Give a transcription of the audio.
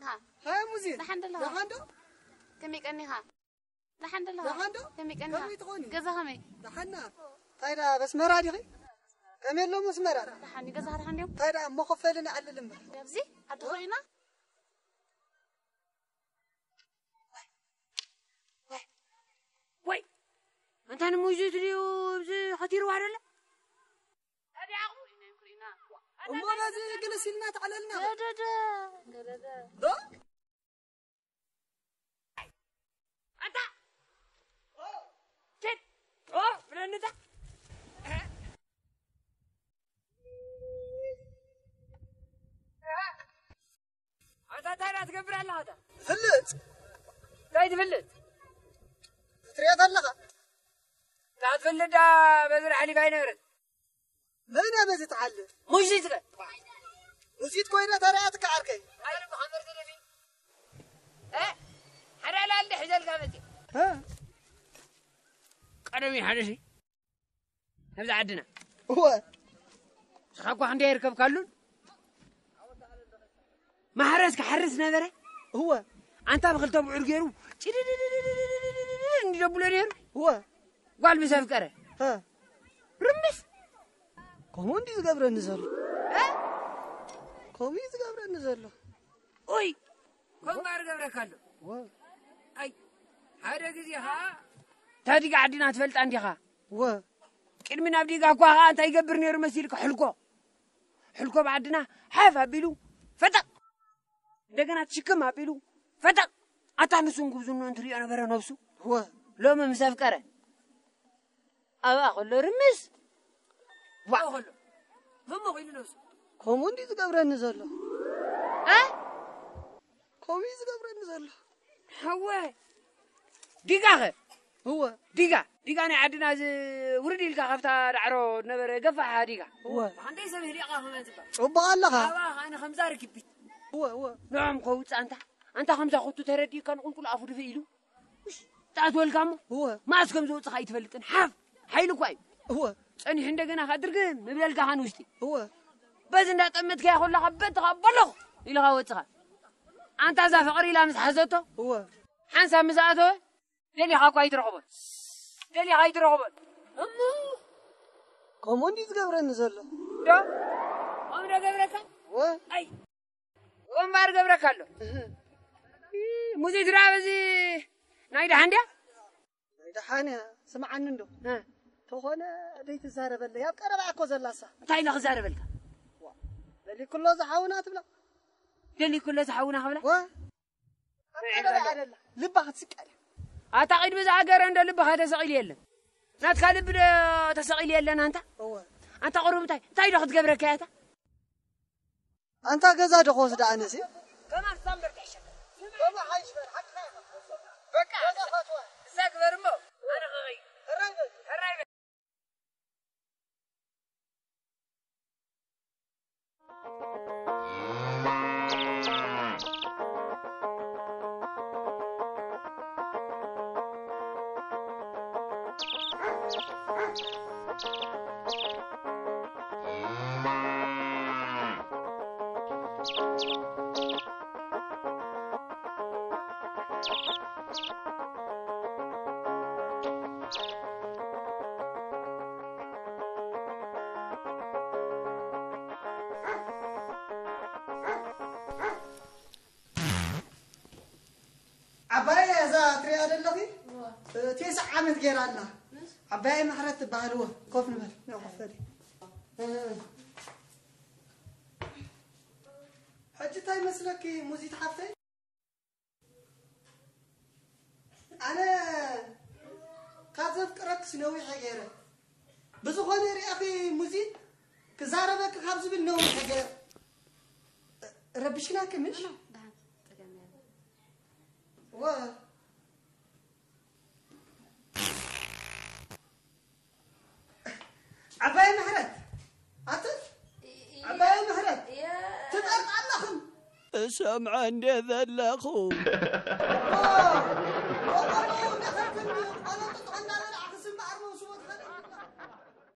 ሃ፣ ሃይ ሙዚ፣ ደሓን ዶ ኣለኻ? ደሓን ዶ? ከመይ ቀኒኻ? ደሓን ዶ ኣለኻ? ደሓን ዶ? ከመይ ቀኒኻ? ከመይ ትኾኒ? ገዛ ከመይ? ደሓና። እንታይ ደኣ፣ በስመራ ዲኺ? ከመይ ኣሎ መስመራ? ደሓን እዩ። ገዛኻ ደሓን ድዮም? እንታይ ደኣ፣ መኸፈሊ ንዓልል እምበር። ኣብዚ ዓዲ ኾይና? ወይ፣ እንታይ ንሙዚት ድዩ ኣብዚ ሓቲርዋ ደሎ? እሞ በዚ ግልስ ኢልና ተዓለልና። ገደደ፣ ገደደ። ዶ? ኣታ! ኬት! ኦ፣ ብለኒ እታ። ኣታ፣ እንታይ ደኣ ትገብር ኣለኻ ኣታ? ትፈልጥ? እንታይ ትፈልጥ? ትሪኦ ኣለኻ? እታ ትፈልጥ ደኣ በዚ ሓሊፋ ኣይነበረት። መን እያ በዚ ትሓልፍ? ሙዚት ከ? ሙዚት ኮይና ተሪኣትካ ዓርከይ። ኣረ ብኸመር ዘለፊ። እ? ሓደ ዕላል ሒዘልካ መጽእ። እ? ቀደም እዩ ሓደ ሲ። ኣብዚ ዓድና። እወ። ንስኻ እኳ ክንደይ ኣይርከብካሉን? ማሕረስ ክሓርስ ነበረ። እወ። ኣንታ ብክልተ ብዑር ገይሩ ጭድድድድድድድድድድ እንዲ ደብሎ ነይሩ። እወ። ጓል ምስ ኣፍቀረ። እ። ርምስ። ከምኡ እንዲ ዝገብረኒ ዘሎ። እ? ከምኡ እዩ ዝገብረኒ ዘሎ። ኡይ! ከምኡ እምበር ገብረካ ኣሎ። እወ። ኣይ፣ ሓደ ግዜ ኸዓ ታዲጋ ዓድና ትፈልጣ እንዲኻ? እወ። ቅድሚ ናብ ዲጋ እኳ ኸዓ እንታይ ይገብር ነይሩ መሲልካ? ሕልኮ። ሕልኮ ብዓድና ሓፍ ኣቢሉ ፈጠቕ። እንደገና ትሽክም ኣቢሉ ፈጠቕ። ኣታ ንሱን ጉብዝንኡ እንትሪኦ ነበረ ነብሱ። እወ። ሎሚ ምስ ኣፍቀረ ኣብኣ ከሎ ርምስ። ዋ። ኣብኣ ከሎ። መሞ ኮይኑ ነብሱ። ከምኡ እንዲ ዝገብረኒ ዘሎ። እ? ከምኡ እዩ ዝገብረኒ ዘሎ። ሓወ። ዲጋኸ? እወ። ዲጋ፣ ዲጋ ናይ ዓድና እዚ ውርድ ኢልካ ካብታ ዳዕሮ ነበረ ገፋሓ ዲጋ። እወ። ክንደይ ሰብ ህሊቓ ከመን ዝበሃል። ጽቡቕ ኣለኻ። ኣባ ኣነ ከምዛ ርግቢት። እወ፣ እወ። ንዖም ከውጽእ ኣንታ፣ ኣንታ ከምዛ ኩቱ ተረዲእካ ንቁልቁል ኣፉ ድፍእ ኢሉ። እሽ፣ ተኣትወልካ እሞ። እወ። መኣስ ከም ዝወጽኻ ኣይትፈልጥን። ሓፍ፣ ሓይሊ እኳ እዩ። እወ። ጸኒሑ እንደገና ከኣ ድርግም ምብለልካ ከኣ ንውሽጢ። እወ። በዚ እንዳጠመትካዮ ከለኻ በትኻ በሎኽ ኢልኻ ወጽኻ። ኣንታ እዛ ፍቕሪ ኢላ ምስ ሓዘቶ። እወ። ሓንሳብ ምስ ኣተወ፣ ደሊኻ እኳ ኣይትረኽቦን። ደሊኻ ኣይትረኽቦን። እሞ ከምኡ እንዲ ዝገብረኒ ዘሎ። ዶ? ከምኡ ዶ ገብረካ? ወ? ኣይ። ወንባር ገብረካ ኣሎ። እህ። ሙዚት ደኣ በዚ ናይ ደሓን ድያ? ናይ ደሓን እያ። ስምዓኒ እንዶ። እ። ተኾነ ደይትዛረበለይ። ኣብ ቀረባ እኮ ዘላሳ። እንታይ ኢለ ክዛረበልካ? ዋ። ደሊኩሎ ዝሓውና ትብላ። ደሊኩሎ ዝሓውና ክብላ? ወ? ልባ ክትስቀል። ኣታ ቂድ ብዝሃገረ እንዶ ልብኻ ተሰቒሉ የለን። ናትካ ልቢ ዶ ተሰቒሉ የለን ኣንታ? እወ። ኣንታ ቁሩብ እንታይ፣ እንታይ ዶ ክትገብረካ እያ እታ? ኣንታ ገዛ ዶ ክወስዳ ኣነሲ? ከማን ሳምበር ትሕሸካ። በቃ፣ እዛ ግበር እሞ፣ ኣነ ክኸይድ። ሕራይ በል። ሕራይ በል። ዓባይ እዛ ትሪኣ ዘለኺ? እዋ። እ፣ ቴስዓ ዓመት ገይራ ኣላ። ምስ? ዓባይ ምሕረት ትበሃል። እወ፣ ኮፍ ንበል። ንዕቆፈሪ። እ፣ ሕጂ እንታይ መስለኪ ሙዚት ሓፍተይ? ነዊሐ ገይረ። ብዝኾነ ሪኣኺ ሙዚ ክዛረበኪ ካብ ዝብል ነዊሐ ገይረ። ረብሽናኪ ምሽ? ወ ዓባይ ምሕረት ኣትፍ ዓባይ ምሕረት ትጠርጣ ኣለኽን። እሰምዐ እንዴ ዘለኹ።